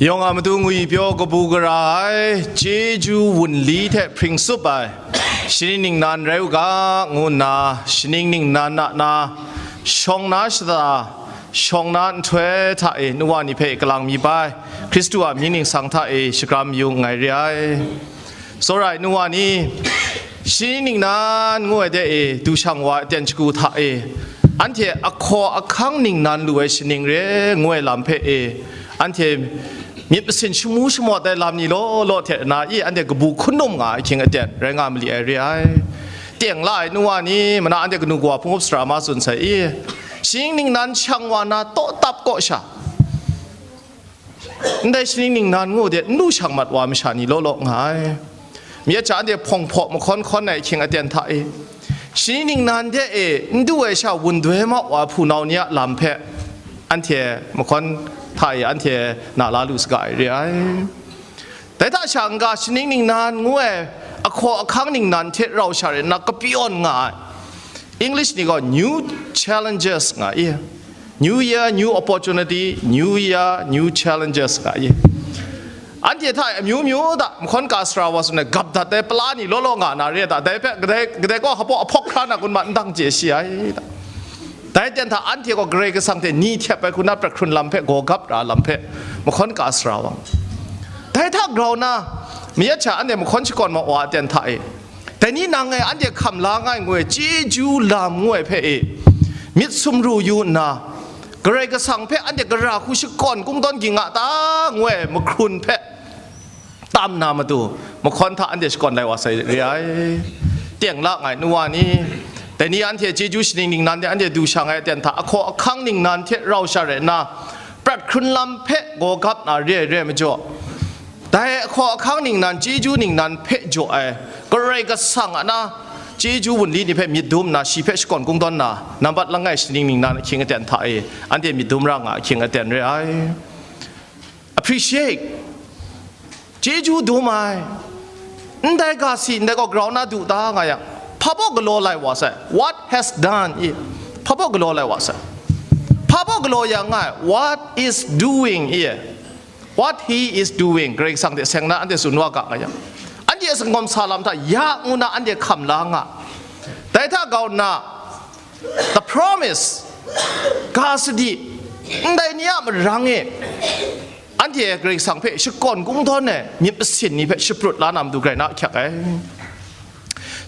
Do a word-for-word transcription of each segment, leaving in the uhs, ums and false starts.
Yawng a matu ngwi pyaw kabu gara ai, chyeju wunli hte hpring tsup ai, shaning ningnan rai u ga, ngu nna, shaning ningnan a na, shawng na shata, shawng na nhtoi hta e, nu wa ni hpe kalang mi bai, Hkristu a mying ningsang hta e, shakram yu nngai re ai. Tsawra ai nu wa ni, shaning ningnan ngu ai de e, du shang wa ai aten shagu hta e, anhte ahkaw ahkang ningnan lu ai shaning re ngu ai lam hpe e, anhte myit masin shamu shamawt ai lam ni law law hte na i, anhte kabu hkun num nga ai ahkying aten rai nga mali ai re ai. Teng la ai nu wa ni, mana anhte kanu kawa hpung up sara ma tsun sai i, shaning ningnan shang wa na taw tap kaw sha, ndai shaning ningnan ngu de n lu shang mat wa masha ni law law nga ai. Mi a hta anhte hpawng hpaw mahkawn hkawn ai ahkying aten hta e, shaning ningnan de e n du ai sha wun doi ma wa hpunau ni a lam hpe anhte mahkawn hta e anhte na la lu saga ai re ai. Dai hta sha n-ga shaning ningnan ngu ai ahkaw ahkang ningnan hte rau sha rai nna kapyawn nga ai. English ni gaw new challenges nga i. New year, new opportunity, new year, new challenges nga i. Anhte hta e amyu myu hta mahkawn ka sara wa tsun ai gap dat ai pala ni law law nga na re ta, dai hpe kadai, kadai gaw hpaw ahpawk hkra na kun ma n dang chye shi ai ta. Dai ten hta anhte gaw Karai Kasang hte ni htyep ai hku na prat hkrun lam hpe, gaw gap ra lam hpe mahkawn ka sara wa. Dai hta grau na, mi a hta anhte mahkawn shakawn ma wa a ten hta e, dai ni nang e anhte hkam la nga ai ngu ai chyeju lam ngu ai hpe e, myit sumru yu nna, Karai Kasang hpe anhte gara hku shakawn kungdawn ging a ta ngu ai mahkrun hpe tam na matu, mahkawn hta anhte shakawn lai wa sai re ai. Teng la ngai nu wa ni, dai ni anhte chyeju shaning ningnan de anhte du shang ai aten hta ahkaw ahkang ningnan hte rau sha rai nna, prat hkrun lam hpe gaw gap na re ai re ai majaw, dai ahkaw ahkang ningnan, chyeju ningnan hpe jaw ai Karai Kasang a na chyeju wunli ni hpe myit dum nna, shi hpe shakawn kungdawn na, nambat langai shaning ningnan ahkying aten hta e, anhte myit dum ra nga ahkying aten re ai. Appreciate. Chyeju dum ai. Ndai ga si, ndai gaw grau na du ta nga yang, hpa baw galaw lai wa sai? What has done i? Hpa baw galaw lai wa sai? Hpa baw galaw yang nga ai? What is doing i? What he is doing, Karai Kasang hte seng na anhte tsun wa ga nga yang, anhte a sangawm sa lam hta ya ngu na anhte hkam la nga. Dai hta grau nna, the promise, ga sadi, ndai ni a marang e, anhte Karai Kasang hpe shakawn kungdawn ai myit masin ni hpe shaprut la na matu grai na ahkyak ai.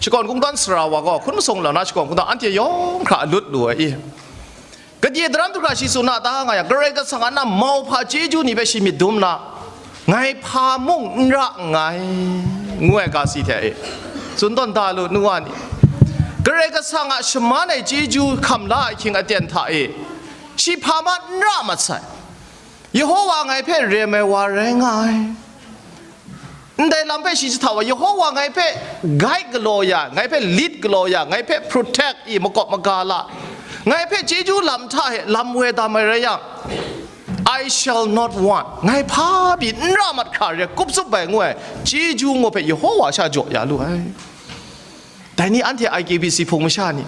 Shakawn kungdawn sara wa gaw hkun masung lau na shakawn kungdawn anhte yawng hkra alut lu ai i. Kadai daram du hkra shi tsun na ta nga yang, Karai Kasang a na mauhpa chyeju ni hpe shi myit dum na, ngai hpa mung n ra nngai, ngu ai ga si hte e, tsun tawn da lu, nu wa ni. Karai Kasang a shaman ai chyeju hkam la ai ahkying aten hta e, shi hpa ma n ra mat sai. Yehowa ngai hpe rem ai wa rai nga ai. Ndai lam hpe shi jahta wa, Yehowa ngai hpe guide galaw ya, ngai hpe lead galaw ya, ngai hpe protect i makawp maga la, ngai hpe chyeju lam hta e lam woi dam ai rai yang, I shall not want. Ngai hpa pyi n ra mat hkra re, kup tsup ai ngu ai chyeju ngu hpe Yehowa sha jaw ya lu ai. Dai ni anhte I K B C hpung masha ni,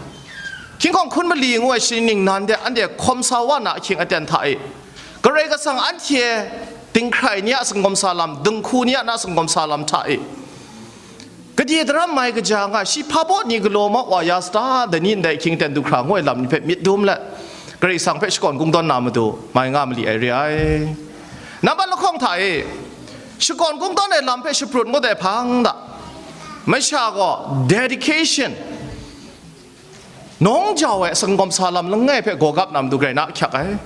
hkying hkawng hkun mali ngu ai shaning ningnan de anhte hkawm sa wa na ahkying aten hta e, Karai Kasang anhte dinghkrai ni a sangawm sa lam, dinghku ni a na sangawm sa lam hta e, kadai daram mai kaja nga, shi hpa baw ni galaw ma wa ya sa ta, dai ni ndai ahkying aten du hkra ngu ai lam ni hpe myit dum let, Karai Kasang hpe shakawn kungdawn na matu mai nga mali ai re ai. Nambat lahkawng hta e, shakawn kungdawn ai lam hpe shaprut ngut ai hpang hta, masha gaw dedication, nawng jau ai sangawm sa lam langai hpe gaw gap na matu grai na ahkyak ai.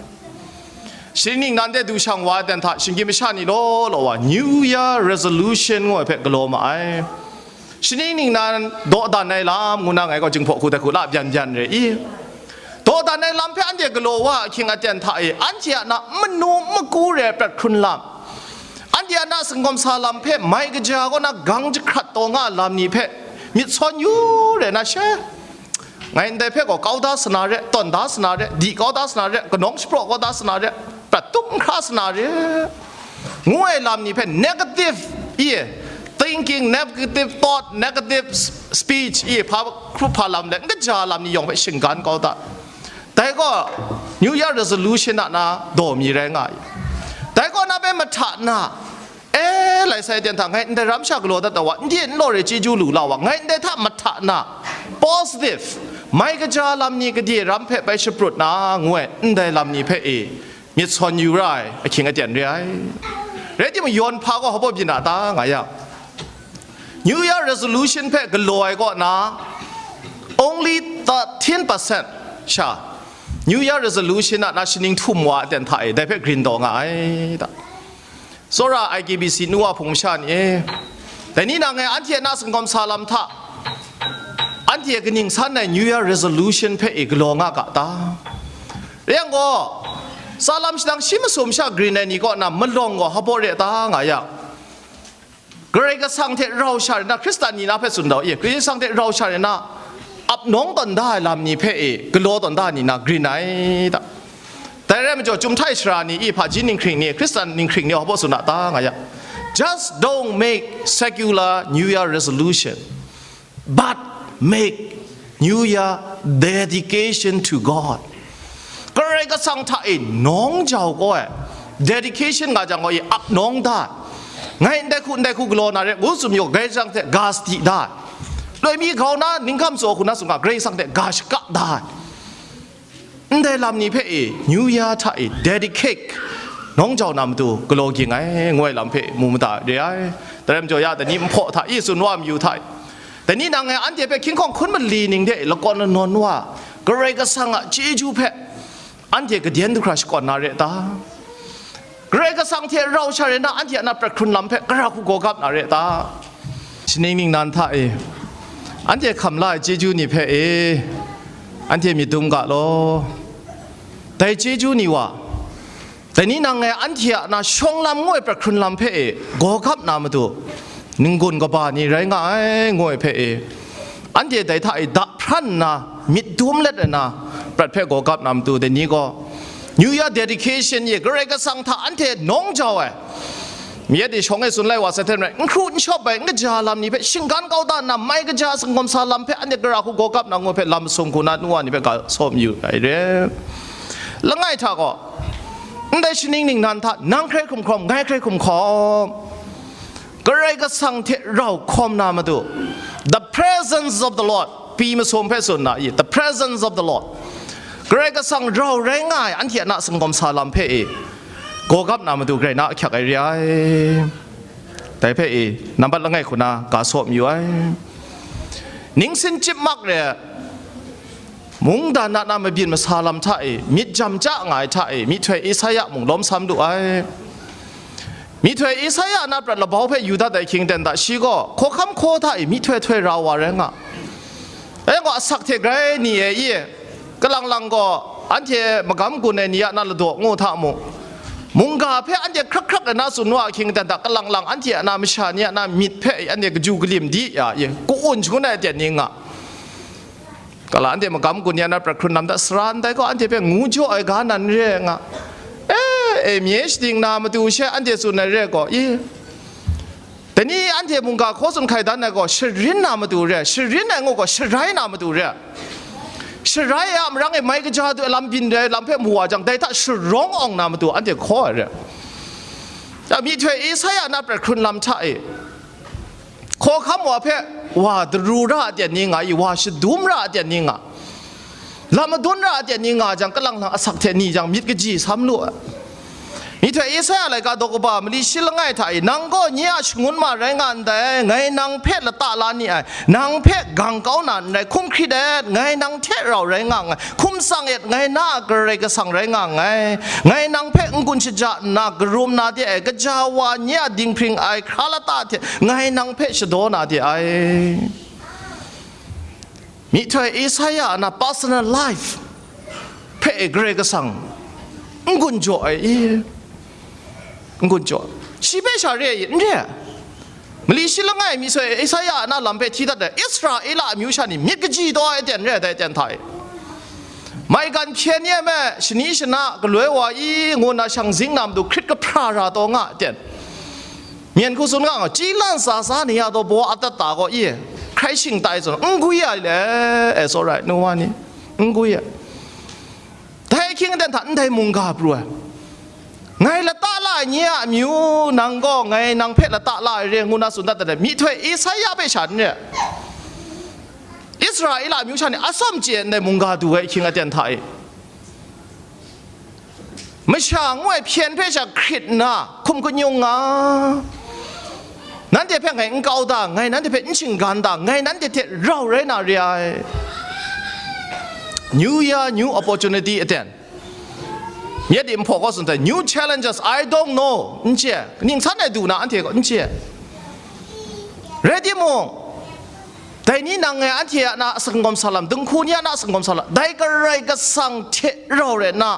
Shaning ningnan de du shang wa ai ten hta, shinggyim masha ni law law wa New Year resolution ngu ai hpe galaw ma ai. Shaning ningnan dawdan ai lam ngu na ngai gaw Jinghpaw hku hta hku la byan byan re i. Dawdan ai lam hpe anhte galaw wa ahkying aten hta e, anhte a na manu magu re ai prat hkrun lam, anhte a na sangawm sa lam hpe mai kaja kaw na gang jahkrat taw nga lam ni hpe myit sawn yu re na she, ngai ndai hpe gaw kau da sa na re, tawn da sa na re, di kau da sa na re, kanawng shapraw kau da sa na re, prat tup n hkra sa na re, ngu ai lam ni hpe negative i, thinking, negative thought, negative s-, speech i, hpa hkrup hpa lam let n kaja lam ni yawng hpe shinggan kau da. Dai gaw New Year resolution a na daw mi rai nga ai. Dai kaw na hpe mahta na, e, lai sai ten hta, ngai ndai ram sha galaw dat ai wa, n de n law re chyeju lu la wa, ngai ndai hta mahta na, positive, mai kaja lam ni gade ram hpe bai shaprut na, ngu ai ndai lam ni hpe e myit sawn yu ra ai ahkying aten re ai. Rai timung, yawn hpa gaw hpa byin a ta, nga yang, New Year resolution hpe galaw ai kaw na, only thirteen percent sha New Year resolution a na shaning htum wa aten hta e, dai hpe grin taw nga ai ta. Tsawra I K B C nu wa hpung masha ni e, dai ni nang e anhte a na singkawm sa lam hta, anhte kaning san ai New Year resolution hpe e galaw nga ga ta? Rai yang gaw, sa lam shadang shi masum sha grin ai ni kaw na malawng gaw hpa re ta, nga yang, Karai Kasang hte rau sha rai na, Hkristan ni na hpe tsun dau e, Karai Kasang hte rau sha rai na, ap nawng tawn da ai lam ni hpe e galaw tawn da ni na grin ai ta. Dai rai majaw, Chyum Htai Sara ni e, hpaji ninghkring ni, Hkristan ninghkring ni hpa tsun a ta, nga yang, just don't make secular New Year resolution, but make New Year dedication to God. Karai Kasang hta e nawng jau kau ai, dedication nga jang gaw e ap nawng da ai. Ngai ndai hku, ndai hku galaw na re, ngu tsun yaw, Karai Kasang hte ga sadi da ai. Loi mi grau na, ninghkam tsaw hku na tsun ga, Karai Kasang hte ga shaka da ai. Ndai lam ni hpe e, New Year hta e dedicate nawng jau na matu galaw ging ai, ngu ai lam hpe mu mada re ai. Dai rai majaw ya, dai ni nhpaw hta e, tsun wa mayu hta e, dai ni nang e anhte hpe hkying hkawng hkun mali ning de lakawn lanawn wa, Karai Kasang a chyeju hpe anhte kaden du hkra shakawn na re ta? Karai Kasang hte rau sha rai na, anhte a na prat hkrun lam hpe gara hku gawgap na re ta? Shaning ningnan hta e, anhte hkam la ai chyeju ni hpe e, anhte myit dum ga law. Dai chyeju ni wa, dai ni nang e anhte a na shawng lam ngu ai prat hkrun lam hpe e gawgap na matu, n-gun kaba ni rai nga ai, ngu ai hpe e, anhte dai hta e da hpran nna, myit dum let ai na, prat hpe gawgap na matu, dai ni gaw New Year dedication e Karai Kasang hta anhte nawng jau ai, Myit e shawng e tsun lai wa sai hte maren, n hkru n shawp ai, n kaja lam ni hpe shinggan kau da nna, mai kaja singkawm sa lam hpe anhte gara hku gawgap na ngu hpe lam masum hku na nu wa ni hpe ga saw mayu ai re. Langai hta gaw, ndai shaning ningnan hta nang hkrai hkum hkawm, ngai hkrai hkum hkawm, Karai Kasang hte rau hkawm na matu, the presence of the Lord, pi masum hpe tsun na i, the presence of the Lord, Karai Kasang rau rai nga ai anhte a na singkawm sa lam hpe e, gawgap na matu grai na ahkyak ai re ai. Dai hpe e, nambat langai hku na ga saw mayu ai. Ningsin chyip mak re ai, mungdan a na mabyin masa lam hta e, myit jam ja nga ai hta e, myihtoi Esaia mung lawm sam lu ai. Myihtoi Esaia na prat labau hpe yu dat ai hkying ten hta, shi gaw hkawhkam hkaw hta e myihtoi htoi ra wa rai nga. Dai gaw asak hte grai ni e i, kalang lang gaw anhte magam gun ai ni a na ladaw ngu hta mung, mungga hpe anhte hkrak hkrak ai na tsun wa ahkying ten hta, kalang lang anhte a na masha ni a na myit hpe anhte kaju kalim di ya i, ka-un shangun ai aten ni nga. Kala anhte magam gun ya na prat hkrun lam hta sara ndai gaw, anhte hpe ngu jaw ai ga nan re nga. E, e, mye shading na matu she anhte tsun ai re gaw, i, dai ni anhte mungga hkaw tsun hkai dan ai gaw, sharin na matu re, sharin ai ngu gaw, sharai na matu re. Sharai a marang e mai kaja du ai lam byin ai lam hpe mu wa jang, dai hta sharawng awng na matu anhte hkaw ai re. Ya, myihtoi Esaia na prat hkrun lam hta e, hkawhkam wa hpe wa daru ra aten ni nga i, wa shadum ra aten ni nga, lam madun ra aten ni nga jang, kalang lang asak hte ni jang myit kaji sam lu ai. Myihtoi Esaia laika daw kaba mali shi langai hta e, nang gaw nye a shangun ma rai nga ndai, ngai nang hpe lata la ni ai, nang hpe gang kau na n rai, hkum hkrit et, ngai nang hte rau rai nga nngai, hkum tsang et, ngai na a Karai Kasang rai nga nngai, ngai nang hpe n-gun shaja nna karum na de ai, gaja wa nye a dinghpring ai hkra lata hte ngai nang hpe shadaw na de ai. Myihtoi Esaia a na personal life hpe e Karai Kasang n-gun jaw ai i, n-gun jaw ai. Shi hpe sha re ai i, n re ai. Mali shi langai myihtoi Esaia a na lam hpe hti dat ai, Israela amyu sha ni myit kaji taw ai aten re ai dai aten hta e. Maigan hpyen ni ai me, shani shana galoi wa i, ngu nna shang zing na matu hkrit kahpra ra taw nga ai aten. Myen hku tsun nga nga, chyi lan tsa tsa ni a taw baw a dat ta gaw i, hkrai shing tai tsun, n gwi ai le, e, tsawra ai, nu wa ni, n gwi ai. Dai ahkying aten hta ndai mungga pru ai. Ngai lata la Nye a amyu nang gaw ngai nang hpe lata la ai re ngu na tsun dat dat ai, myihtoi Esaia hpe sha n re. Israela amyu sha ni atsawm chye ndai mungga du ai ahkying aten hta e, masha ngu ai hpyen hpe sha hkrit nna hkum kanyung nga, nanhte hpe ngai n kau da, ngai nanhte hpe n shinggan da, ngai nanhte hte rau rai na re ai. New year, new opportunity aten. Myit di nhpaw kaw tsun ai, new challenges, I don't know, n chye, ning san ai du na anhte gaw n chye. Rai timung, dai ni nang ngai anhte a na a sangawm sa lam, dinghku ni a na a sangawm sa lam, dai Karai Kasang hte rau rai nna,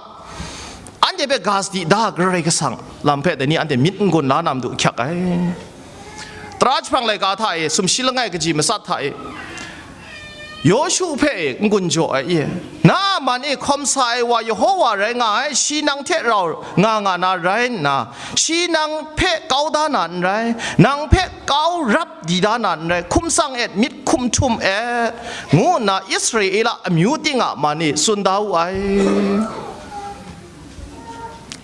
anhte hpe ga sadi da, Karai Kasang lam hpe dai ni anhte myit n gun la na matu ahkyak ai. Tara jahprang laika hta e, sumshi langai kaji matsat hta e, Yawshu hpe e n-gun jaw ai i? Na a man e hkawm sa ai wa Yehowa rai nga ai, shi nang hte rau nga nga na rai nna, shi nang hpe kau da na n rai, nang hpe kau rap di da na n rai, hkum tsang et, myit hkum htum et, ngu nna Israela amyu ting a man e tsun da wu ai.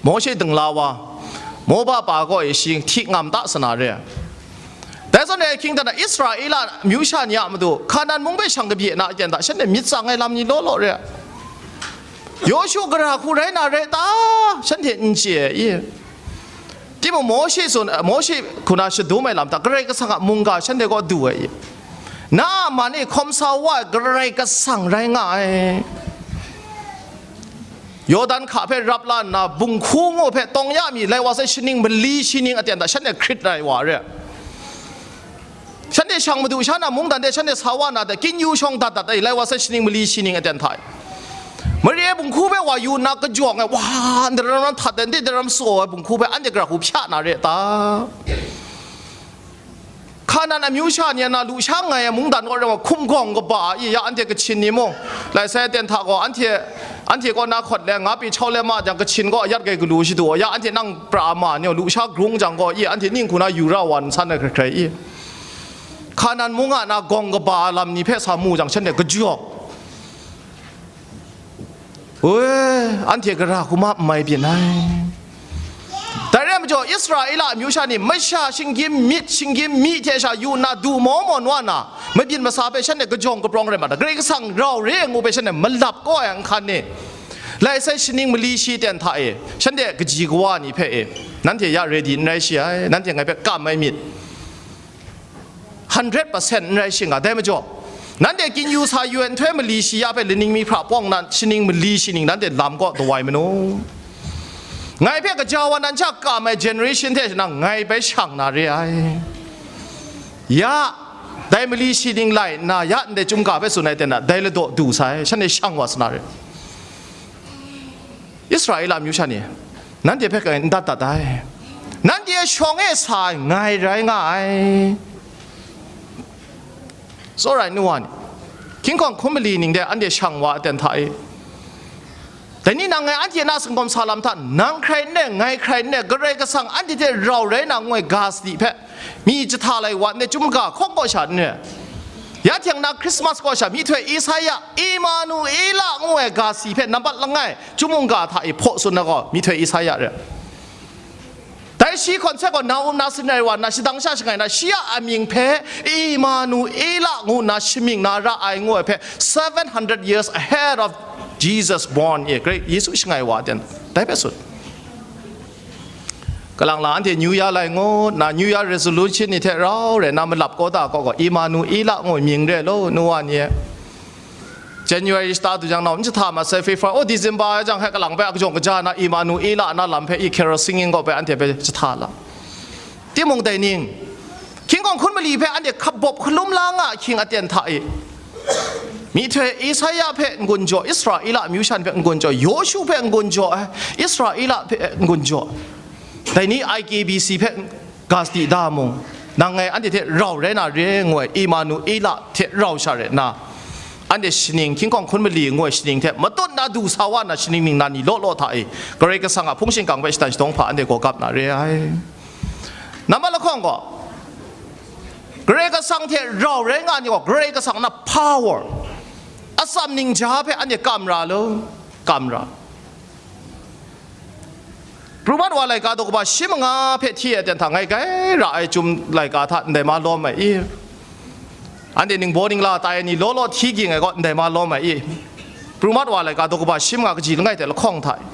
Mawshe dingla wa, Moba pa kaw e shi hti ngam ta sa na re. Dai zawn e, hkying dan na Israela amyu sha ni a matu, Hkanan mung hpe shang kabye na aten hta, shanhte myit tsang ai lam ni law law re. Yawshu gara hku rai na re ta? Shanhte n chye i? Timung Mawshe tsun, Mawshe hku na shadum ai lam hta, Karai Kasang a mungga shanhte kaw du ai i? Na a man e hkawm sa wa ai Karai Kasang rai nga ai. Yawdan hka hpe rap la nna, bunghku ngu hpe tawng ya mi, lai wa sai, shaning mali shi ning aten hta shanhte hkrit ai wa re. Shanhte shang madu sha na, mungdan de shanhte sa wa na, de kyin yu shawng dat dat ai, lai wa sai, shaning mali shi ning aten hta e. Mari e bunghku hpe wa yu nna kajawng ai, wa, ndaram ram htat ai, ndaram saw ai bunghku hpe anhte gara hku hpya na re ta? Hkanan amyu sha ni a na lusha nngai ai mungdan kaw rai wa, hkum gawng kaba a i, ya anhte Kachin ni mung, lai sai aten hta gaw, anhte, anhte kaw na hkawt le, nga pyi chau le ma jang, Kachin gaw ayat gai galu shadu, ya anhte nang pra ma ni, lusha grung jang gaw i, anhte ning hku na yu ra wa n san ai hkrai hkrai i. Hkanan mung a na gawng kaba lam ni hpe sa mu jang, shanhte kajawng. Woi, anhte gara hku ma n mai byin ai. Dai rai majaw, Israela amyu sha ni masha shinggyim myit, shinggyim myi hte sha yu nna du maw maw nwa na, mabyin masa hpe shanhte kajawng kaprawng rai ma ta, Karai Kasang rau re ai ngu hpe shanhte malap kau ai nhkan ni, lai sai, shaning mali shi ten hta e, shanhte kaji kawa ni hpe e, nanhte ya ready n rai shi ai, nanhte ngai hpe kam ai myit. Hundred percent n rai shi nga, dai majaw, nanhte kyin yu sa yu ai nhtoi mali shi ya hpe laning mi hpra pawng na, shaning mali shi ning nanhte lam kaw dawai manu. Ngai hpe kaja wa nan sha kam ai generation hte nang ngai bai shang na re ai. Ya, dai mali shi ning lai nna, ya ndai chyum ga hpe tsun ai ten na, dai ladaw du sai, shanhte shang wa sa na re. Israela amyu sha ni, nanhte hpe kai n dat dat ai. Nanhte a shawng e sa ai ngai rai nga ai. Tsawra ai nu wa ni, hkying hkawng hkum mali ning de anhte shang wa aten hta e. Dai ni nang ngai anhte na singkawm sa lam hta, nang hkrai n re, ngai hkrai n re, Karai Kasang anhte hte rau rai na ngu ai ga sadi hpe, mi jahta lai wa ndai chyum ga hkawng kaw sha n re. Ya hte na Krismas kaw sha myihtoi Esaia, Imanuela ngu ai ga si hpe nambat langai, chyum mungga hta e hpaw tsun na gaw myihtoi Esaia re. Dai shi hkawn hte gaw na-um na sin rai wa nna, shadang sha shangai na, shi a amying hpe Imanuela ngu nna shamying na ra ai ngu ai hpe, seven hundred years ahead of Jesus born e, Great Yesu shangai wa ten, dai hpe tsun. Kalang lang anhte New Year lai ngu nna, New Year resolution ni hte rau rai na malap kau da kaw gaw, Imanuela ngu mying re law, nu wa ni e. January shata du jang nau n jahta masai, February, oh, December jang hpe kalang hpe a kajawng kaja na, Imanuela na lam hpe i, carol singing gaw hpe anhte hpe jahta la. Timung dai ning, hkying hkawng hkun mali hpe anhte hkabawp hkalum la nga ahkying aten hta e, myihtoi Esaia hpe n-gun jaw, Israela amyu shan hpe n-gun jaw, Yawshu hpe n-gun jaw, eh, Israela hpe n-gun jaw, dai ni I K B C hpe ga sadi da mung, nang ngai anhte hte rau rai na re ngu ai, Imanuela hte rau sha rai nna, anhte shaning, hkying hkawng hkun mali ngu ai shaning hte matut na du sa wa nna, shaning ningnan ni law law hta e, Karai Kasang a hpung shingkang hpe shatan shadawng hpa anhte gaw gap na re ai. Nambat lahkawng gaw, Karai Kasang hte rau rai nga ni gaw, Karai Kasang na power, atsam ningja hpe anhte kam ra law, kam ra. Pru mat wa laika daw kaba shi manga hpe hti ai ten hta ngai gai ra ai chyum laika hta ndai ma lawm ai i? Anhte ningbaw ningla tai ai ni law law hti ging ai gaw ndai ma lawm ai i? Pru mat wa laika daw kaba shi manga kaji langai hte lahkawng hta i?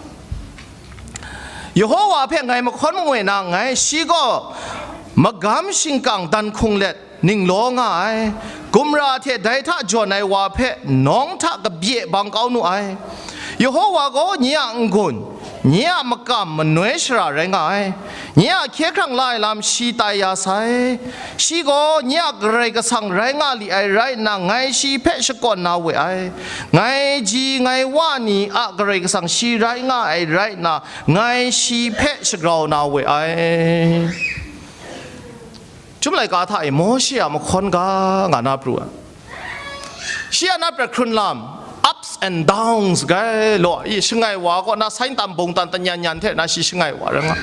Yehowa hpe ngai mahkawn mangoi na nngai, shi gaw magam shingkang dan hkung let, ninglaw nga ai. Gumra hte dai hta jawn ai wa hpe nawng hta kabye bang kau nu ai. Yehowa gaw nye a n-gun, nye a makam manoi shara rai nga ai. Nye a hkye hkrang la ai lam shi tai ya sai. Shi gaw nye a Karai Kasang rai nga li ai rai nna, ngai shi hpe shakawn na we ai. Ngai ji ngai wa ni a Karai Kasang shi rai nga ai rai nna, ngai shi hpe shagrau na we ai. Chyum laika hta e Mawshe a mahkawn ga nga na pru ai. Shi a na prat hkrun lam, ups and downs gai law, i shangai wa kaw na sain tam bung tan tanyan yan hte na shi shangai wa rai nga.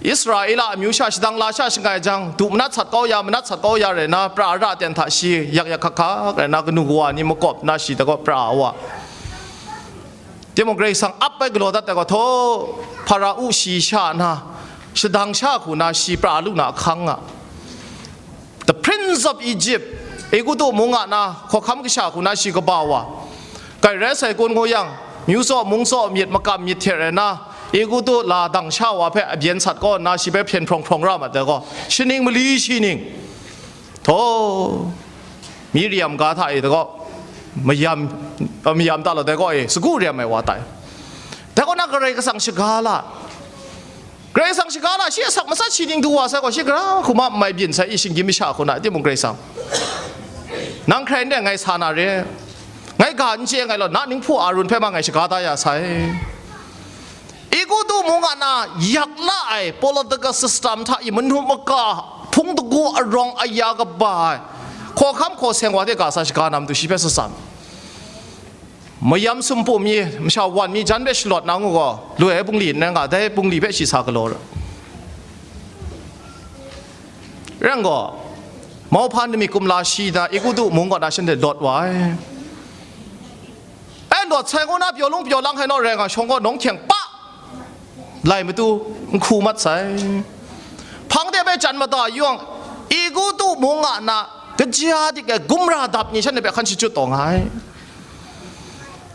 Israela amyu sha shadang la sha shangai jang, du manat sat kau ya, manat sat kau ya rai na, pra ra ten hta shi yak yak hkak hkak rai na, kanu kawa ni makawp na shi da kaw pra wa. Timung Karai Kasang ap ai galaw dat ai gaw, htaw, Hpara-u shi sha na, shadang sha hku na shi pra lu na ahkang nga. The Prince of Egypt, Egutu mung a na hkawhkam kasha hku na shi kaba wa. Kai rai sai kun ngu yang, myu tsaw mung tsaw myit makam myit hte rai na, Egutu la dang sha wa hpe abyen sat kaw nna shi hpe hpyen hprawng hprawng ra mat ai gaw, shaning mali shi ning. Htaw, Miriam ga hta e da gaw, mayam, mayam ta law dai gaw e, sagu rem ai wa tai. Dai kaw na Karai Kasang shaga la. Karai Kasang shaga la, shi asak matsat shi ning du wa sai gaw, shi gara hku ma n mai byin sai i, shinggyim masha hku na, timung Karai Kasang. Nang hkrai n rai ngai sa na re. Ngai ga n chye ngai law, na ninghpu Arun hpe ma ngai shaga da ya sai. Egutu mung a na yak la ai political system hta i manu maka hpung dagu arawng aya kaba ai hkawhkam hkaw seng wa de ga sa shaga na matu shi hpe sa sam. Mayam sumpu mi, masha wan mi jan hpe shalawt na ngu gaw, lu ai bungli n rai nga, dai bungli hpe shi sa galaw ra. Rai gaw, mauhpa nami kumla shi na Egutu mung kaw na shanhte lawt wa ai. E lawt sai kaw na pyaw lung pyaw lang hai naw rai nga shawng gaw nawng hkyeng pa lai matu n hku mat sai. Hpang de bai jan mada yawng, Egutu mung a na kaja dik ai gumra dap ni shanhte hpe hkan shachyut taw nga ai.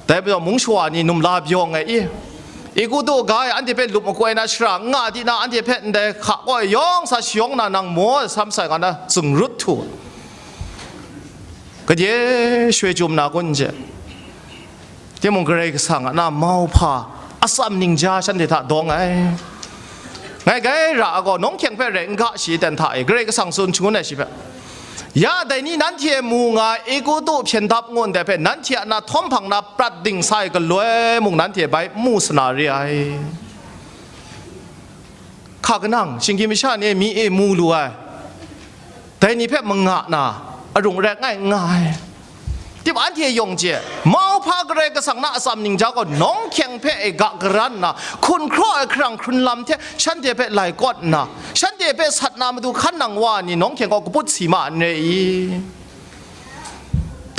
Dai majaw mung shawa ni num la byawng ai i, Egutu ga e anhte hpe lup makoi na shara n nga di na, anhte hpe ndai hka kaw e yawng sa shayawng na nang maw sam sai nga na zungrut htu. Gade shoi chyum na kun je. Timung Karai Kasang a na mauhpa atsam ningja shanhte hta dawng ai. Ngai gai ra a gaw, nawng hkyeng hpe rai n ga shi ten hta e, Karai Kasang tsun shangun ai shi hpe, ya dai ni nanhte mu nga ai Egutu hpyen dap ngun dai hpe, nanhte a na htawm hpang na prat ding sa ai galoi mung nanhte bai n mu sa na re ai. Hka kanang, shinggyim masha ni mi e mu lu ai, dai ni hpe manga na arung rai ngai n nga ai. Tip anhte yawng hte, mauhpa Karai Kasang na atsam ningja gaw nawng hkyeng hpe e ga garan nna, hkun hkraw ai hkarang hkrun lam hte shanhte hpe lai kawt nna, shanhte hpe sat na matu hkan nang wa ni nawng hkyeng gaw kaput si ma n re i?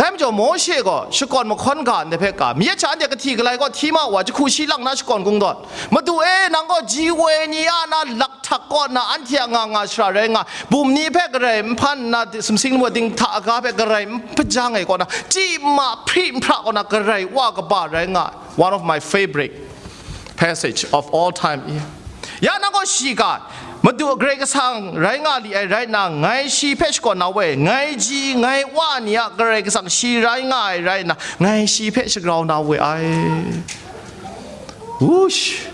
Dai majaw Mawshe gaw shakawn mahkawn ga ndai hpe ka, myit sha anhte kahti galai gaw hti ma wa, jahku shi lang na shakawn kungdawn, Madu e, nang gaw ji woi ni a na lak htak kaw nna anhte a nga nga shara rai nga, bum ni hpe garai n hpan nna, sumsing lamu ding hta ga hpe garai n hpajang ai kaw na, chyi ma hpri n hpra kaw na garai wa kaba rai nga ai. One of my favorite passage of all time. Ya nang gaw shi ga, Madu Karai Kasang rai nga li ai rai nna, ngai shi hpe shakawn na we, ngai ji, ngai wa ni a Karai Kasang shi rai nga ai rai nna, ngai shi hpe shagrau na we ai. Wush!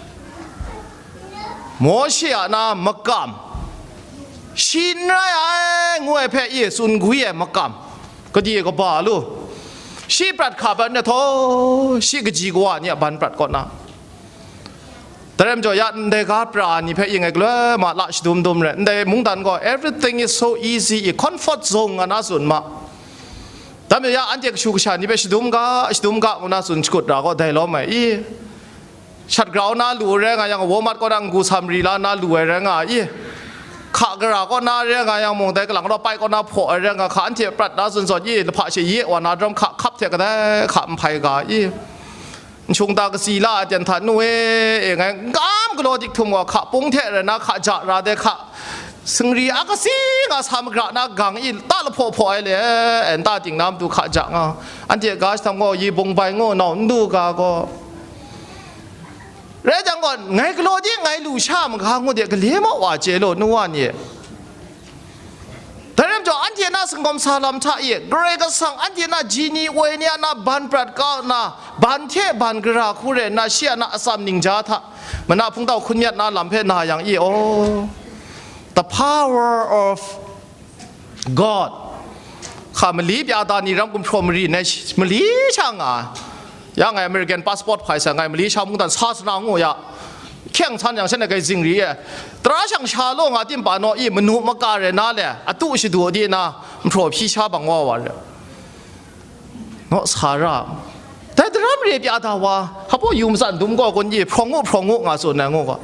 Mawshe a na makam, shi n rai ai, ngu ai hpe i tsun gwi ai makam, kadi kaba lu, shi prat hka ban na htaw, shi kaji kawa ni a ban prat kaw na, dai rai majaw ya ndai ga pra ni hpe i ngai galoi ma la shadum dum rai, ndai mungdan gaw everything is so easy i, comfort zone nga na tsun ma. Dai majaw ya anhte kashu kasha ni hpe shadum ga, shadum ga ngu na tsun shakut ra gaw dai lawm ai i. Shat grau na lu ai rai nga yang, Walmart kaw na n-gu sam ri la na lu ai rai nga i, hka gara kaw na rai nga yang mung, dai kalang rau pai kaw na hpaw ai rai nga, hka anhte prat na zawn zawn i, lahpa she ye wa na daram hka hkap hte kadai hka n hpai ga i, Nshung ta kasi la ai ten hta nu e, e ngai n kam galaw dik htum gaw, hka pung hte rai na, hka ja ra de hka, singri a kasi nga sa magra na gang i ta lahpaw hpaw ai le, e nta ting na matu hka ja nga, anhte ga jahtam gaw, yi bung bai ngu nau n du ga gaw, rai jang gaw, ngai galaw di ngai lu sha maga ngu de, gale maw wa chye law, nu wa ni e. Dai rai majaw, anhte na sanggawm sa lam hta e, Karai Kasang anhte na ji ni woi ni a na ban prat kau nna, ban hte ban gara hku rai nna, shi a na atsam ningja hta, mana hpungtau hkun myat na lam hpe na yang i, oh, the power of God. Hka mali pya da ni ram gumhpraw mari nai shi-, mali sha nga ai. Ya ngai American passport hpai sa, ngai Malaysia mungdan sa sana ngu ya. Hkyeng san yang shen na kai zingri e. Tara shang sha law nga tim pa naw i manu maka re na le, atu shadu di na, nhpraw hpyi sha bang wa wa re. Naw sa ra. Dai daram re pya da wa, hpaw yu matsan dum gaw kun i, hprawng u, hprawng u nga tsun ai ngu gaw.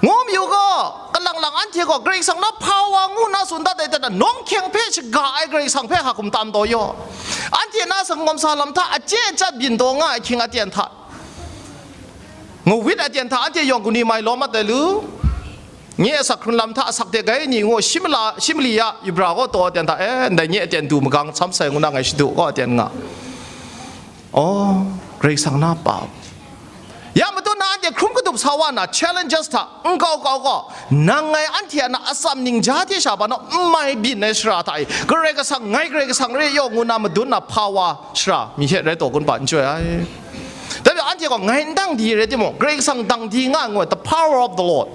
Ngu mayu gaw, kalang lang anhte gaw Karai Kasang na hpa wa ngu na tsun dat ai hte, nawng hkyeng hpe shaga ai Karai Kasang hpe hka hkum tam taw yaw. Anhte na sanggawm sa lam hta, ache achat byin taw nga ai hkying aten hta, ngawit aten hta, anhte yawng kani mai lawm mat ai lu? Nye a sak hkrun lam hta, asak de gai ni ngu, shimla, shimli ya, yubra gaw taw aten hta, e, ndai nye aten du magang sam sai ngu na ngai shadu gaw aten nga. Oh, Karai Kasang na pa. Ya matut na anhte hkrum kadup sa wa na challenges hta n kau kau gaw, nang ngai anhte a na atsam ningja hte sha pa naw n mai byin ai shara hta e, Karai Kasang, ngai Karai Kasang re yaw ngu na madun na hpa wa shara mi hte rai taw kun pa n chyoi ai. Dai majaw anhte gaw ngai n dang di rai timung, Karai Kasang dang di nga ai ngu ai, the power of the Lord.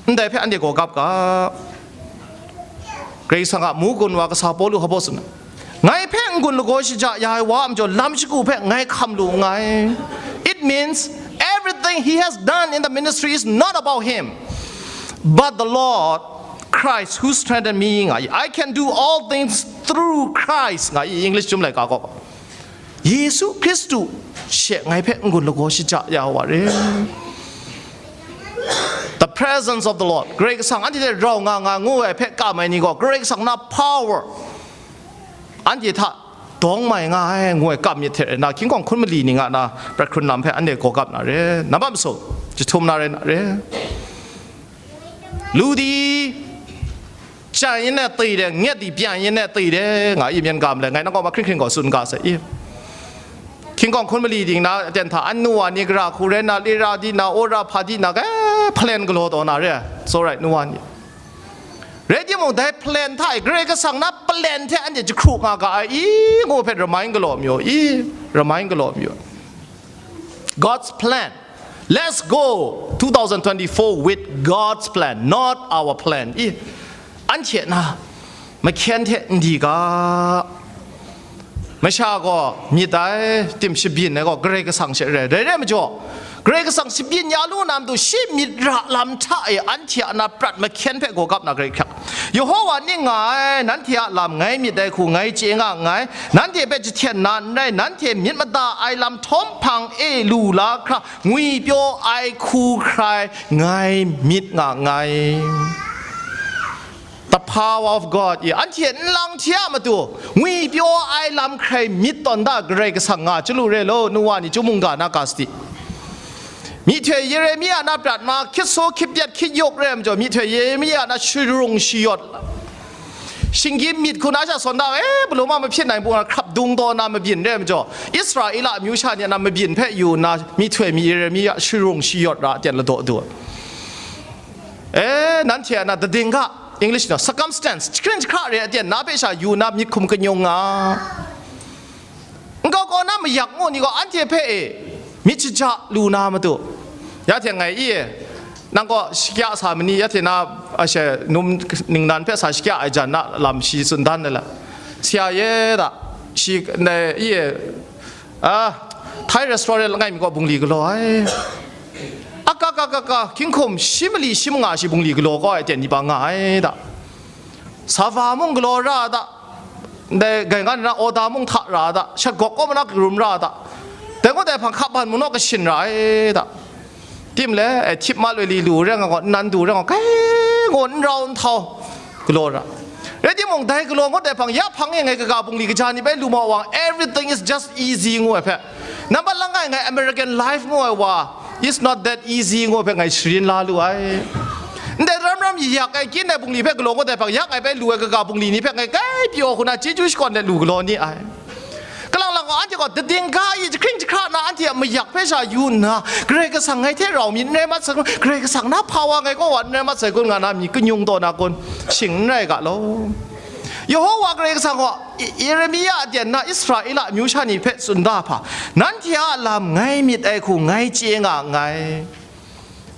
Ndai hpe anhte gaw gap ga. Karai Kasang a mu gun wa kasa Pawlu hpa baw tsun ai, ngai hpe n-gun lagaw shaja ya ai wa a majaw, lam shagu hpe ngai hkam lu nngai. It means everything he has done in the ministry is not about him, but the Lord Christ who strengthened me, nga i. I can do all things through Christ, nga i, English Chyum Laika gaw. Yesu Hkristu she ngai hpe n-gun lagaw shaja ya wa re. The presence of the Lord. Karai Kasang anhte hte rau nga nga ngu ai hpe kam ai ni gaw, Karai Kasang na power anhte hta dawng mai nga ai ngu ai kam myit hte rai na, hkying hkawng hkun mali ning a na prat hkrun lam hpe anhte gaw gap na re. Nambat masu, jahtum na rai na re. Lu di, chyan yin e tei de, nget di, pyan yin e tei de, nga i, myen ga ma le, ngai nang kaw ma hkring hkring gaw tsun ga sai i. Hkying hkawng hkun mali ting na, aten hta, anu wa ni gara hku rai na, lira di na, ora hpa di na, eh, plan galaw taw na re, tsawra ai nu wa ni. Rai timung, dai plan hta e, Karai Kasang na plan hte anhte jahkru nga ga ai i, ngu hpe remind galaw mayu i, remind galaw mayu. God's plan. Let's go two thousand twenty-four with God's plan, not our plan. I, anhte na mahkyen hte n di ga. Masha gaw myit ai, tim shabyin ai gaw Karai Kasang she rai. Rai rai majaw, Karai Kasang shabyin ya lu na matu, shi myit ra lam hta e anhte a na prat mahkyen hpe gaw gap na Karai hkrak. Yehowa ning nga ai, nanhte a lam ngai myit ai hku ngai chye nga nngai, nanhte hpe jahten na n rai, nanhte myit mada ai lam htawm hpang e lu la hkra, ngwipyaw ai hku hkrai ngai myit nga nngai. The power of God, i, anhte nlang hte a matu ngwipyaw ai lam hkrai myit tawn da Karai Kasang nga chyalu re law, nu wa ni, chyum mungga na ga sadi. Myihtoi Yeremia na prat ma, hkyit saw, hkyit pyat, hkyit yawk rai majaw, myihtoi Yeremia na shirung shiyawt, shinggyim myit hku na sha sawn da, eh, palum a mahpyin ai mung na hkrap dung taw na mabyin rai majaw, Israela amyu sha ni a na mabyin hpe yu nna, myihtoi mi Yeremia shirung shiyawt ra aten ladaw du. Eh, nanhte a na dading ga, English na circumstance, jahkring jahkra re aten na hpe sha yu na myit hkum kanyung nga. Nkau kau na mayak ngu ni gaw anhte hpe e myit shaja lu na matu. Ya hte ngai i e, nang gaw shakya sa ma ni, ya hte na, a she, num ningnan hpe sa shakya ai jan na lam shi tsun dan ai la. Sya ye da, shi ndai i e, a, Thai restaurant langai mi gaw bungli galaw ai. Aka ka ka ka, hkying hkum shi mali shi manga shi bungli galaw kau ai ten ni pa nga ai da. Sava mung galaw ra da. Ndai gai ngan na oda mung hta ra da, shat gawk kaw manak rum ra da. Dai gaw dai hpang hka ban mung naw kashin ra ai da. Tim le, eh, htip ma loi li lu re nga gaw, nnan du re nga gaw, kai gaw n rau n htau galaw ra. Rai timung, dai galaw ngut dai hpang, ya hpang e ngai kaga bungli kaja ni bai lu ma wang, everything is just easy ngu ai hpe. Nambat langai ngai American life ngu ai wa, it's not that easy ngu ai hpe ngai sharin la lu ai. Ndai ram ram yak ai kyin ai bungli hpe galaw ngut ai hpang, yak ai bai lu ai kaga bungli ni hpe ngai kai pyaw hku na chyeju shakawn let lu galaw ni ai. Kalang lang gaw, anhte gaw dading ga i jahkring jahkra na anhte a mayak hpe sha yu nna, Karai Kasang ngai hte rau mi n rai mat sai kun, Karai Kasang na hpa wa ngai kaw wa n rai mat sai kun nga na mi kanyung taw na kun, shing n rai ga law. Yehowa Karai Kasang gaw Yeremia a ten na Israela amyu sha ni hpe tsun da hpa, nanhte a lam ngai myit ai hku ngai chye nga nngai.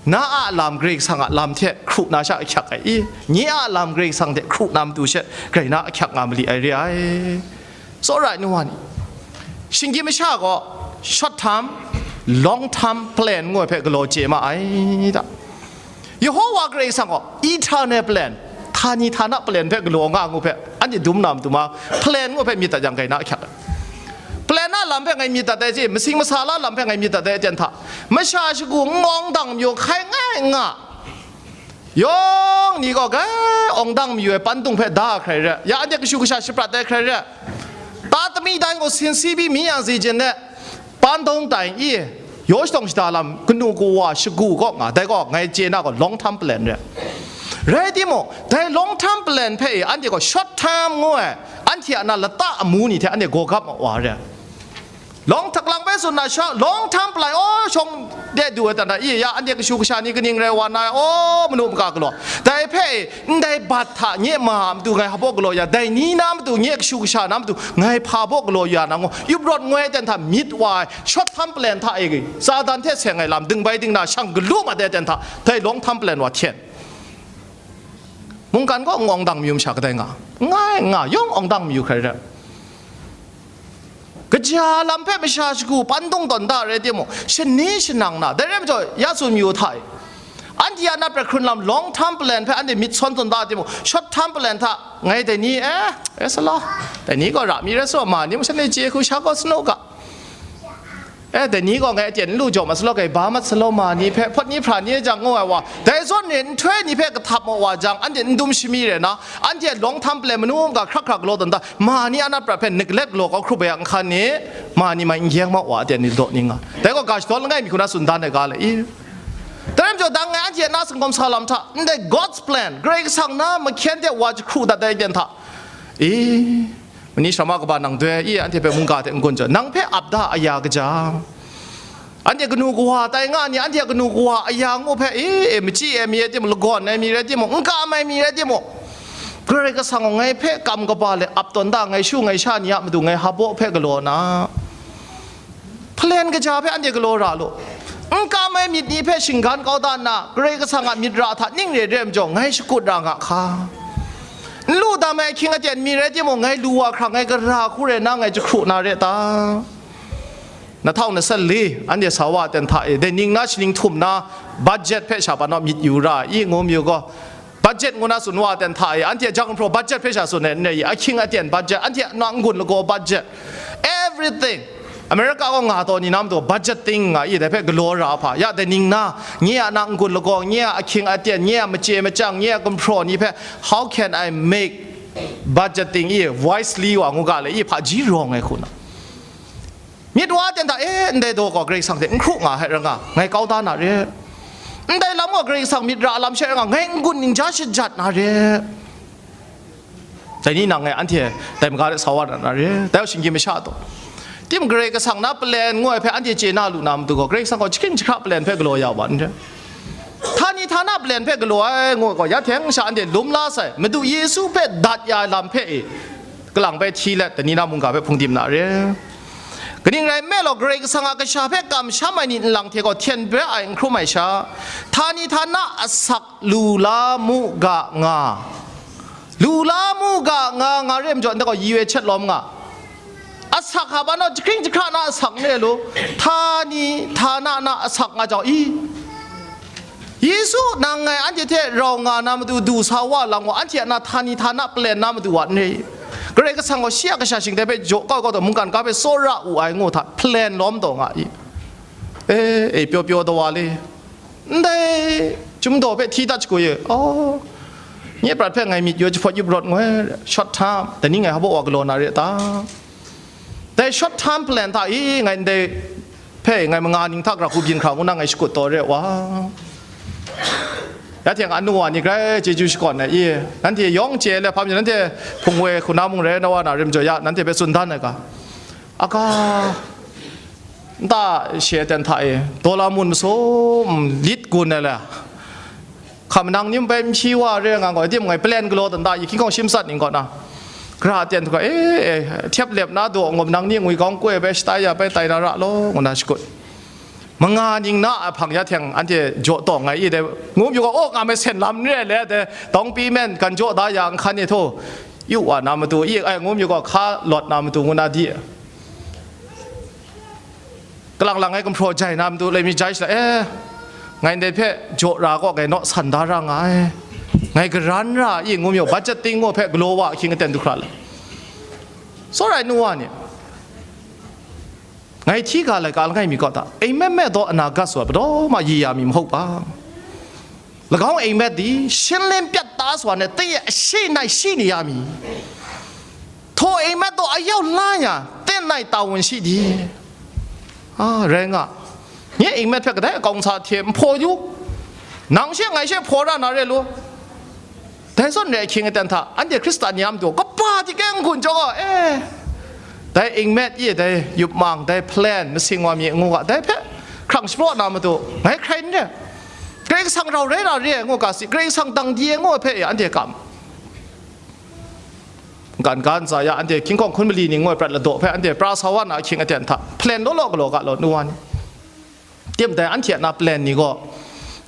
Na a lam Karai Kasang a lam hte hkru na sha ahkyak ai i? Nye a lam Karai Kasang hte hkru na matu she grai na ahkyak nga mali ai re ai. Tsawra ai nu wa ni, shinggyim masha gaw short term, long term plan ngu ai hpe galaw chye ma ai ta? Yehowa Karai Kasang gaw eternal plan, htani htana plan hpe galaw nga ngu hpe anhte dum na matu ma, plan ngu hpe myit dat yang grai na ahkyak ai. Plan a lam hpe ngai myit dat ai si, masing masa la lam hpe ngai myit dat ai aten hta, masha shagu n awng dang mayu hkai ngai nga, yawng ni gaw grai awng dang mayu ai pantung hpe da hkrai re, ya anhte kashu kasha shaprat ai hkrai re, ta tami dai gaw sin si bi mi yang zi jin de, pantung tai i, yaw shatawng shada lam kanu kawa shagu kaw nga, dai gaw ngai chye na gaw long term plan re. Rai timung, dai long term plan hpe e anhte gaw short term ngu ai, anhte a na lata amu ni hte anhte gawgap ma wa re. Long htak lang bai tsun na sha, long term plan, aw, shawng de du ai dan da, i ya, anhte kashu kasha ni kaning rai wa na, aw, manu maka galaw. Dai hpe, ndai bat hta nye ma a matu ngai hpaw galaw ya, dai ni na matu, nye kashu kasha na matu, ngai hpa baw galaw ya na ngu, yup rawt ngoi ai ten hta myit wa ai, short term plan hta e, Satan hte seng ai lam, ding bai ding na, shang galu mat ai ten hta, dai long term plan wa hten. Mungkan gaw n awng dang mayu masha kadai nga? Ngai nga, yawng awng dang mayu hkrai re. Kaja lam hpe masha shagu pantung tawn da rai timung, shani shanang na, dai rai majaw, ya tsun mayu hta e, anhte a na prat hkrun lam long term plan hpe anhte myit sawn tawn da timung, short term plan hta ngai dai ni, eh, eh, sa law, dai ni gaw ra mi rai sa law, ma ni mung shanhte chye hku sha gaw sanu ga, eh, dai ni gaw ngai aten n lu jaw mat sa law, kai ba mat sa law, ma ni hpe hpawt ni hpra ni jang ngu ai wa, dai zawn re nhtoi ni hpe kahtap maw wa jang, anhte n dum shami rai na, anhte long term plan manu mungga hkrak hkrak galaw tawn da, ma ni a na prat hpe neglect galaw kau hkrup ai a nhkan ni, ma ni mai n gyeng maw wa, aten ni daw ning nga. Dai gaw ga shadawn langai mi hku na tsun dan ai ga le i? Dai rai majaw, dang ngai anhte a na sanggawm sa lam hta, ndai God's plan, Karai Kasang na mahkyen de wa jahkru dat ai aten hta i, mani sharama kaba nang doi i, anhte hpe mungga hte n-gun jaw, nang hpe ap da aya kaja. Anhte kanu kawa tai nga ni, anhte a kanu kawa aya ngu hpe, e, e, machyi ai mi rai timung, lagawn ai mi rai timung, n kam ai mi rai timung, Karai Kasang gaw ngai hpe kam kaba let ap tawn da, ngai shu ngai sha ni a matu ngai hpaw hpe galaw na, hpalen kaja hpe anhte galaw ra lu. N kam ai myit ni hpe shinggan kau da nna, Karai Kasang a myit ra hta ning re re ai majaw, ngai shakut ra nga hka. N lu dam ai ahkying aten mi rai timung, ngai lu wa hkra, ngai gara hku rai na, ngai jahkru na re ta? Nahtau nasat le, anhte sa wa aten hta e, dai ning na shaning htum na, budget hpe sha pa naw myit yu ra i, ngu mayu gaw, budget ngu na tsun wa aten hta e, anhte jang hpraw budget hpe sha tsun ai n rai i, ahkying aten budget, anhte na n-gun lagaw budget, everything. America gaw nga taw ni na matu budgeting nga i, dai hpe galaw ra hpa, ya dai ning na, nye a na n-gun lagaw, nye a ahkying aten, nye a machye machyang, nye a gumhpraw ni hpe, how can I make budgeting i, wisely wa ngu ga le i, hpaji rawng ai hku na. Myit wa ten hta, e, ndai daw gaw Karai Kasang hte n hkru nga ai rai nga, ngai kau da na re. Ndai lam gaw Karai Kasang myit ra lam she rai nga, ngai n-gun ningja shajat na re. Dai ni nang ngai anhte dai maga de sa wa na na re. Dai gaw shinggyim masha taw, tim Karai Kasang na plan ngu ai hpe anhte chye na lu na matu gaw, Karai Kasang gaw jahkring jahkra plan hpe galaw ya wa n re. Htani htana plan hpe galaw ai ngu gaw, ya hten sha anhte lum la sai, Madu Yesu hpe dat ya ai lam hpe e, kalang bai hti let, dai ni na mungga hpe hpungdim na re. Kaning rai nme law, Karai Kasang a kasha hpe kamsham ai ni nlang hte gaw hten bra ai n hkrum ai sha, htani htana asak lu la mu ga nga. Lu la mu ga nga, nga re majaw, ndai gaw yi we chet lawm nga. Asak hpa naw, jahkring jahkra na asak ne lu, htani htana na asak nga jau i? Yesu nang ngai anhte hte rau nga na matu du sa wa lang gaw, anhte a na htani htana plan na matu wa n re i? Karai Kasang gaw shi a kasha shingtai hpe jaw kau kau taw, mungkan ga hpe tsawra u ai ngu hta, plan lawm taw nga i? E, e, pyaw pyaw taw wa le. Ndai chyum daw hpe hti dat shagu e, aw, nye prat hpe ngai myit yu jahpawt yup rawt ngoi, short term, dai ni ngai hpaw wa galaw na re ta? Dai short term plan hta i ngai ndai hpe ngai manga ning hta gara hku byin hkra ngu na ngai shakut taw re wa. Ya hte anu wa ni grai chyeju shakawn ai i, nanhte yawng chye le hpa majaw, nanhte hpung woi hkuna mung rai na wa na rim jaw ya, nanhte hpe tsun dan ai ga, a ga, nta she ten hta e, daw la mun masum lit gun ai le, hka manang ni bai n hpyi wa re nga gaw, tim ngai plan galaw dan da, i hkying hkawng shim sat ning kaw na, gara ten hkra, e, e, htyep lep na daw ngawm nang ni ngwi kawng koi bai shatai ya bai tai na ra law, ngu na shakut. Manga ning na a hpang ya hteng anhte jaw tawng ai i dai, ngu mayu gaw, aw, nga mai sen lam n re le, dai, dawng pyi men, gan jaw da ya, nhkan e htaw, yu wa na matu, i, ai, ngu mayu gaw, hka lawt na matu, ngu na di. Kalang lang ngai gumhpraw jai na matu, lai mi jai sha, e, ngai ndai hpe jaw ra gaw, ngai naw san da ra nga ai. Ngai garan ra i, ngu mayu, budgeting ngu hpe galaw wa ahkying aten du hkra la. Tsawra ai nu wa ni, ngai hti ga laika langai mi kaw ta, အိမ်မက်မဲ့သောအနာဂတ်ဆိုတာ ဘယ်တော့မှရေရာမည်မဟုတ်ပါ။ ၎င်းအိမ်မက်သည် ရှင်းလင်းပြတ်သားစွာနှင့် သင့်ရဲ့အရှေ့၌ရှိနေရမည်။ ထိုအိမ်မက်သို့အရောက်လှမ်းရန် သင့်၌တာဝန်ရှိသည်။ အာ၊ ရဲငါ၊ ငါ့အိမ်မက်ထက် ကဒဲအကောင်စားထင် မဖော်ယူ၊ နောင်ရှေ့ငါရှေ့ဖော်ရနာရဲလို့။ ဒဲစွန်ရဲခင်အတန်ထ အန်ဒီခရစ်စတန်ယမ်တို့ ကပါတီကဲငုံကြော အဲ၊ ဒဲအိမ်မက်ရဲ့ ဒဲယုပ်မန် ဒဲ plan မစင်ဝါမြေငိုက ဒဲဖဲ ခရံာ်ရှပရော့နာမတို့ ငါခရိုင်နဲ့ ခရစ်စံရော်ရဲတာရဲငိုကစီ ခရစ်စံတန်ဒီငိုဖဲ အန်ဒီကမ် Kan kan za ya, anhte hkying hkawng hkun mali ni ngoi prat ladaw hpe, anhte pra sa wa na ahkying aten hta, plan law law galaw ga law nu wa ni. Tim dai anhte a na plan ni gaw,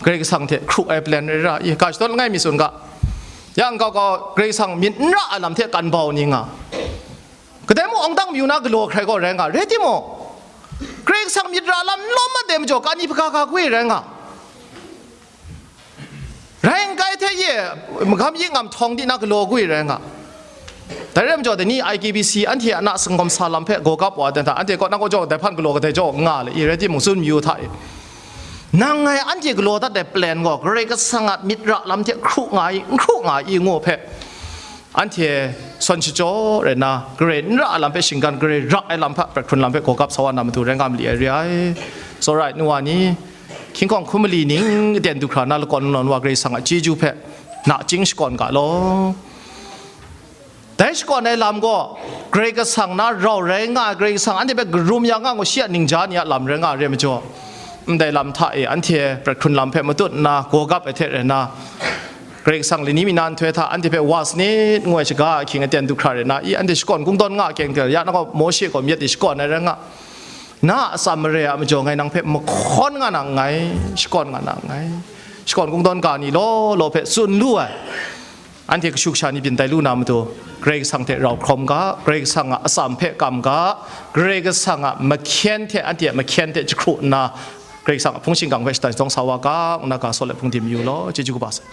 Karai Kasang hte hkru ai plan rai ra i, ga shadawn langai mi tsun ga. Ya n kau kau, Karai Kasang myit n ra ai lam hte kan bau ni nga. Kadai mung awng dang mayu na galaw hkrai gaw rai nga, rai timung, Karai Kasang myit ra lam n lawm mat ai majaw, kani hpaga ga gwi rai nga. Rai n kai hte ye, magam yi ngam htawng di na galaw gwi rai nga. Dai rai majaw, dai ni I K B C anhte a na singawm sa lam hpe gaw gap wa ai dan hta, anhte kaw na kaw jaw dai hpan galaw kadai jaw nga le i, rai timung, tsun mayu hta e. Nang ngai anhte galaw dat ai plan gaw, Karai Kasang a myit ra lam hte hkru nga i, n hkru nga i, ngu hpe, anhte sawn shachyaw rai nna, Karai n ra ai lam hpe shinggan, Karai ra ai lam hpe, prat hkrun lam hpe gaw gap sa wa na matu rai nga ma li ai re ai. Tsawra ai nu wa ni, hkying hkawng hkun mali ning aten du hkra na lakawn nawn wa Karai Kasang a chyeju hpe nachying shakawn ga law. Dai shakawn ai lam gaw, Karai Kasang na rau rai nga ai, Karai Kasang anhte hpe karum ya nga ngu shi a ningja ni a lam rai nga ai re majaw, ndai lam hta e anhte prat hkrun lam hpe matut nna, gaw gap ai hte rai nna, Karai Kasang lani mi na nhtoi hta anhte hpe wa sanit ngu ai shaga ahkying aten du hkra rai nna, i anhte shakawn kungdawn nga kyeng hte, ya na gaw Mawshe gaw myit e shakawn ai rai nga, na a atsam mare a majaw ngai nang hpe mahkawn nga na nngai, shakawn nga na nngai, shakawn kungdawn ga ni law law hpe tsun lu ai. Anhte kashu kasha ni byin tai lu na matu, Karai Kasang hte rau hkrawm ga, Karai Kasang a atsam hpe kam ga, Karai Kasang a mahkyen hte anhte a mahkyen hte jahkru nna, Karai Kasang a hpung shingkang hpe shatan shadawng sa wa ga, ngu na ga saw let hpung dim yu law, chyeju kaba sai.